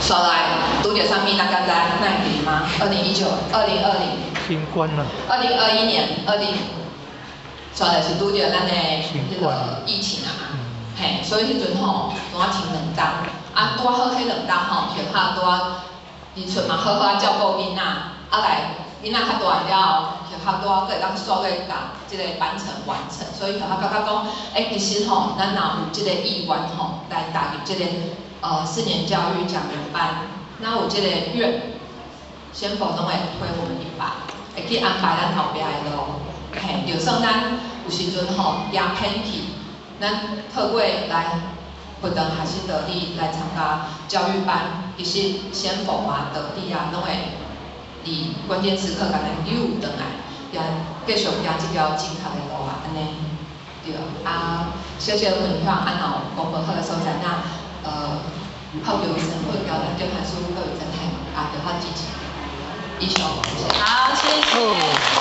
煞來拄著啥物？咱敢知？咱會記得嗎？2019、2020、新冠啊。2021年，二零，煞來是拄著咱的彼个疫情啊嘛，嘿，所以彼陣吼，拄仔停兩冬，啊，拄仔好彼兩冬吼，學校拄仔佇厝嘛好好仔照顧囡仔，啊來囡仔較大了後，學校拄仔閣會當煞閣共這個班程完成，所以學校感覺講，欸，其實吼，咱若有這個意願吼，來踏入這個四年教育講員班，若有這個願，仙佛攏會推我們一把，會去安排咱後壁的路，嘿，就算咱有時陣吼行偏去，咱透過來佛堂學習道理來參加教育班，其實仙佛啊、道理啊，攏會佇關鍵時刻共咱扭轉來，行繼續行這條正確的路啊，按呢，對，啊，小小分享，啊，若有講無好的所在，那學有神佛教咱叫函數各有真態，啊，就較支持。以上，好，謝謝。